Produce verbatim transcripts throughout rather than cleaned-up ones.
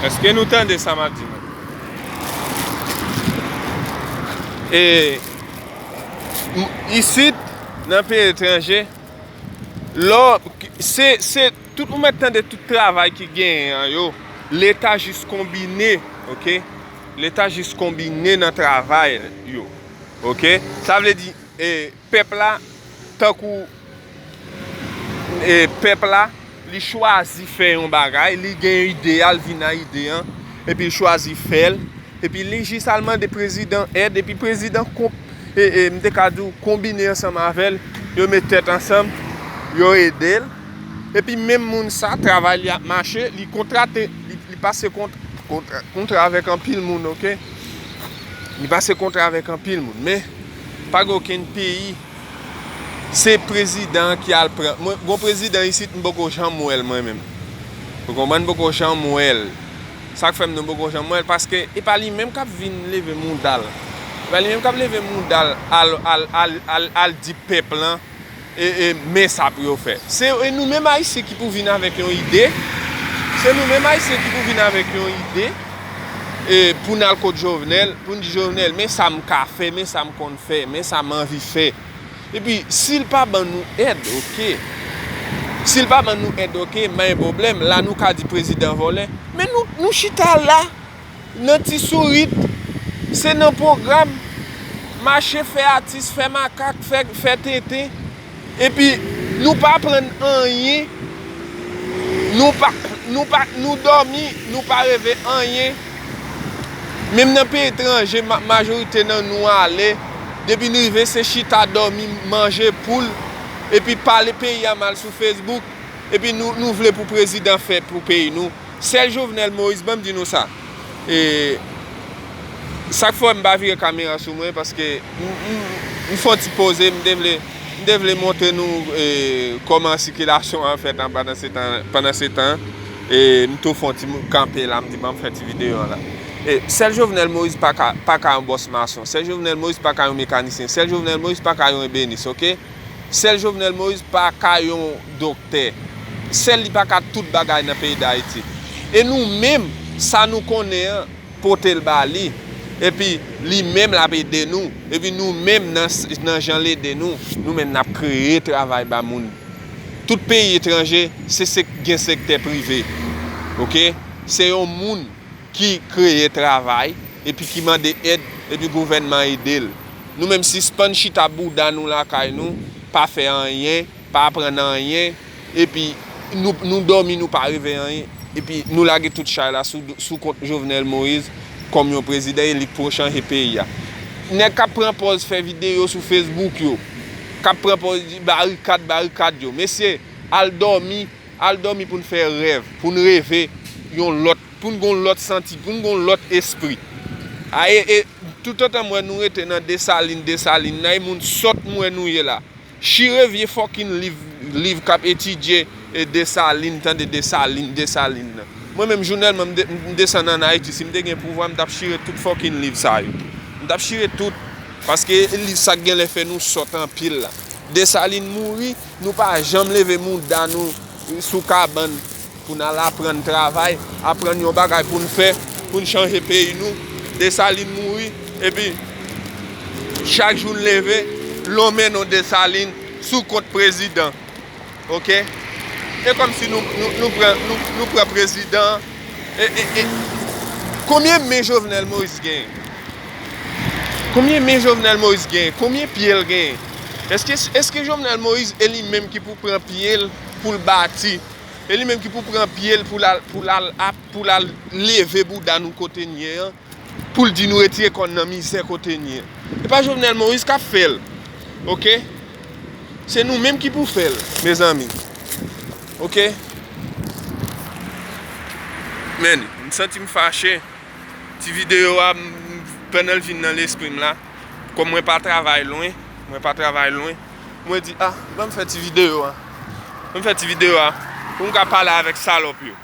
Èske nou tande sa m ap di nou? E, m- isit, nan peyi etranje, lò, se, se, tout ou mèt tande tout travay ki genyen an yo, Leta jis konbine, oke? Leta jis konbine nan travay yo, oke? Sa vle di, e, pèp la, tankou, e, pèp la, li chwazi fè yon bagay, li gen ide a, l vin a ide an, epi l chwazi fè l, epi li jis al mande prezidan èd, epi prezidan konp- e, e, m te ka di w, konbine ansanm avè l, yo met tèt ansanm, yo ede l, epi menm moun sa, travay li ap mache, li kontrate, li, li pase kont- kontra, kontra avèk anpil moun, oke? Li pase kontra avèk anpil moun, men pa gen okenn peyi, se prezidan ki al pran. Mwen, gon prezidan isit, m poko janm wè l mwen menm. Ou konprann? M poko janm wè l. Sa k fè m di m poko janm wè l, paske e pa li menm k ap vin leve mouda l. E pa li menm k ap leve mouda l al, al, al, al, al di pèp lan, e, e, men sa pou yo fè. Se, e nou menm Ayisyen ki pou vin avèk yon ide. Se nou menm Ayisyen ki pou vin avèk yon ide, e, pou n al kot Jovenel, pou n di Jovenel, men sa m ka fè, men sa m konn fè, men sa m anvi fè. Epi, si l pa ban nou èd, oke. Si l pa ban nou èd, oke, pa gen pwoblèm. La, nou ka di prezidan vòlè. Men nou, nou chita la, nan ti sourit, se nan pwogram, mache fè atis, fè makak, fè, fè tenten. Epi, nou pa aprann anyen, nou pa, nou pa, nou dòmi, nou pa reve anyen. Menm nan peyi etranje, ma- majorite nan nou ale, depi n rive, se chita, dòmi, manje poul, epi pale peyi a mal sou Facebook, epi nou, nou vle pou prezidan fè pou peyi nou. Sèl Jovenel Moïse, ban m di nou sa. E, sa k fè m pa vire kamera sou mwen, paske m, m, m fè yon ti poze, m te vle, m te vle montre nou, e, kòman sikilasyon an fèt an pandan se tan, pandan se tan, e, m tou fè yon ti kanpe la, m di, ban m fè ti videyo an la. E, sèl Jovenel Moïse pa ka, pa ka yon bòs masyon. Sèl Jovenel Moïse pa ka yon mekanisyen. Sèl Jovenel Moïse pa ka yon ebenis, oke? Sèl Jovenel Moïse pa ka yon doktè. Sèl li pa ka tout bagay nan peyi Dayiti. E nou menm, sa nou konnen an, pote l ba li. Epi li menm l ap ede nou. Epi nou menm nan, nan jan l ede nou, nou menm n ap kreye travay ba moun. Tout peyi etranje, se sek- gen sektè prive. Oke? Se yon moun ki kreye travay, epi ki mande èd, epi gouvènman ede l. Nou menm sispann chita bouda nou lakay nou, pa fè anyen, pa aprann anyen, epi nou, nou dòmi, nou pa reve anyen, epi nou lage tout chay la sou, sou kont Jovenel Moïse kòm yon prezidan elik pou chanje peyi a. Nèg k ap pran pòz fè videyo sou Facebook yo, k ap pran pòz di barikad, barikad yo. Mesye, al dòmi, al dòmi pou n fè rèv, pou n reve yon lòt, pou n gon lòt santi, pou n gon lòt espri. A, e, e, toutotan m wè nou rete nan Desalin, Desalin nan, e moun sòt m wè nou ye la. Chire vye fòkin liv, liv k ap etidye, e, Desalin, tande Desalin, Desalin nan. Mwen menm, jounèlman, m de- m desann ann Ayiti, si m te gen pouvwa, m t ap chire tout fòkin liv sa yo. M t ap chire tout, paske liv sa k genlè fè nou sòt anpil la. Desalin mouri, nou pa janm leve mouda nou sou kabann pou n al aprann travay, aprann yon bagay pou n fè, pou n chanje peyi nou. Desalin mouri, epi chak jou n leve, lonmen non Desalin sou kont prezidan. Oke? E kòmsi nou, nou, nou pran, nou, nou pran prezidan. E, e, e, konbyen men Jovenel Moïse genyen? Konbyen men Jovenel Moïse genyen? Konbyen pye l genyen? Èske, èske Jovenel Moïse e li menm ki pou pran pye l pou l bati? E li menm ki pou pran pye l pou l al, pou l al ap, pou l al leve bouda nou kote n ye an, pou l di nou retire kò n nan mizè kote n ye. E pa Jovenel Moïse k ap fè l. Oke? Se nou menm ki pou fè l, mezanmi. Oke? Men, m santi m fache. Ti videyo a, m- pandan l vin nan lespri m la, kòm mwen pa travay lwen, mwen pa travay lwen, mwen di, a, ban m fè ti videyo a. Ban m fè ti videyo a pou m ka pale avèk salòp yo.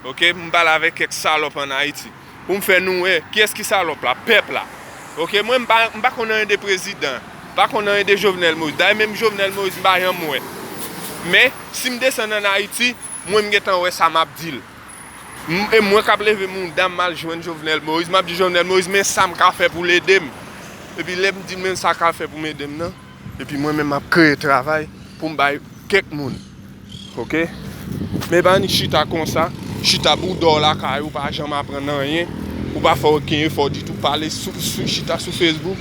Oke, m pale avèk kèk salòp ann Ayiti. Pou m fè nou wè kiyès ki salòp la, pèp la. Oke, mwen m pa, m pa konn anyen de prezidan, m pa konn anyen de Jovenel Moïse. Dayè menm Jovenel Moïse m pa janm wè. Men, si m desann ann Ayiti, mwen m gentan wè sa m ap di l. M- e mwen k ap leve mouda m, m al jwenn Jovenel Moïse, m ap di Jovenel Moïse, men sa m ka fè pou l ede m. Epi lè m di l, men sa m ka fè pou m ede m nan, epi mwen menm m ap kreye travay pou m bay kèk moun. Oke? Men pa annik chita konsa, chita bouda w lakay ou, pa janm aprann anyen, ou pa fè okenn efò ditou, pale sou, sou chita sou Facebook,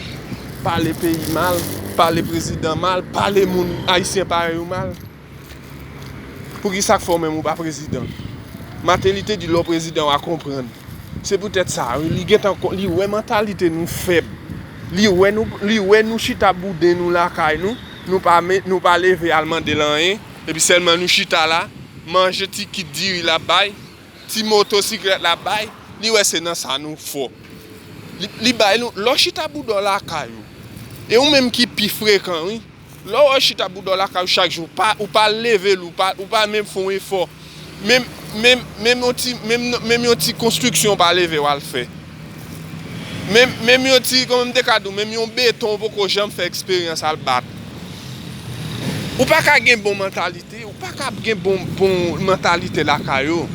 pale peyi mal, pale prezidan mal, pale moun ayisyen parèy ou mal. Poukisa k fè w menm ou pa prezidan? Mateli di lè w prezidan w a konprann. Se poutèt sa, wi, li gentan ko- li wè mantalite nou fèb. Li wè nou, li wè nou chita bouden nou lakay nou, nou pa, nou pa leve al mande l anyen, epi sèlman nou chita la, manje ti kit diri l ap bay, ti motosiklèt l ap bay, li wè se nan sa nou fò. Li, li bay nou, lè w chita bouda w lakay ou, e ou menm ki pi frekan, wi. Lè w chita bouda w lakay ou chak jou, ou pa, ou pa leve l, ou pa, ou pa menm fè yon efò. Menm, menm, menm yon ti, menm, menm yon ti konstriksyon ou pa leve w al fè. Menm, menm yon ti, kòman m te ka di w, menm yon beton ou poko janm fè eksperyans al bat. Ou pa ka gen bon mantalite, ou pa ka gen bon, bon mantalite lakay ou.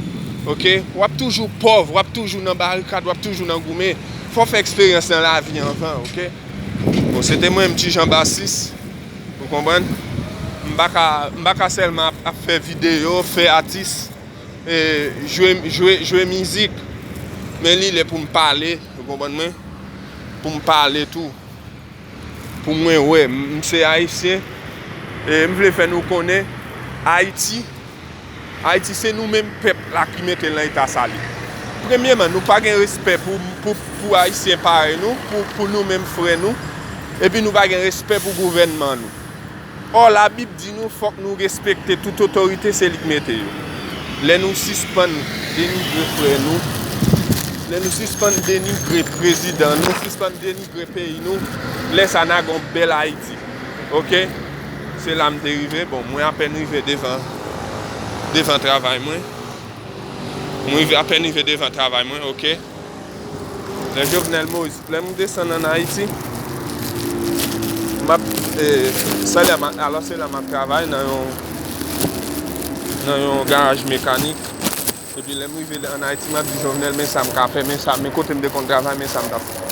Oke? W ap toujou pòv, w ap toujou nan barikad, w ap toujou nan goumen. Fò w fè eksperyans nan lavi anvan, oke? Bon, se te mwen menm Ti Jan Basis. Ou konprann? M pa ka, m pa ka sèlman ap, ap fè videyo, fè atis, e, jwe, jwe, jwe mizik. Men li lè pou m pale, ou konprann mwen? Pou m pale tou. Pou mwen wè, m, m se Ayisyen, e m vle fè nou konnen, Ayiti, Ayiti se nou menm pèp la ki mete l nan eta sa li. Premyeman, nou pa gen respè pou, pou, pou Ayisyen parèy nou, pou, pou nou menm frè nou, epi nou pa gen respè pou gouvènman nou. Ò, Labib di nou fòk nou respekte tout otorite, se li k mete yo. Lè nou sispann denigre frè nou, lè nou sispann denigre prezidan nou, sispann denigre peyi nou, lè sa n a gen yon bèl Ayiti. Oke? Se la m te rive. Bon, mwen apèn rive devan, devan travay mwen. Mwen rive, apèn rive devan travay mwen, oke? Lè Jovenel Moïse, lè m desann ann Ayiti, m ap, e, se la m a- alò se la m ap travay nan yon, nan yon garaj mekanik. Epi lè m rive ann Ayiti, m ap di Jovenel, men sa m ka fè, men sa, men kote m te konn travay, men sa m t ap fè.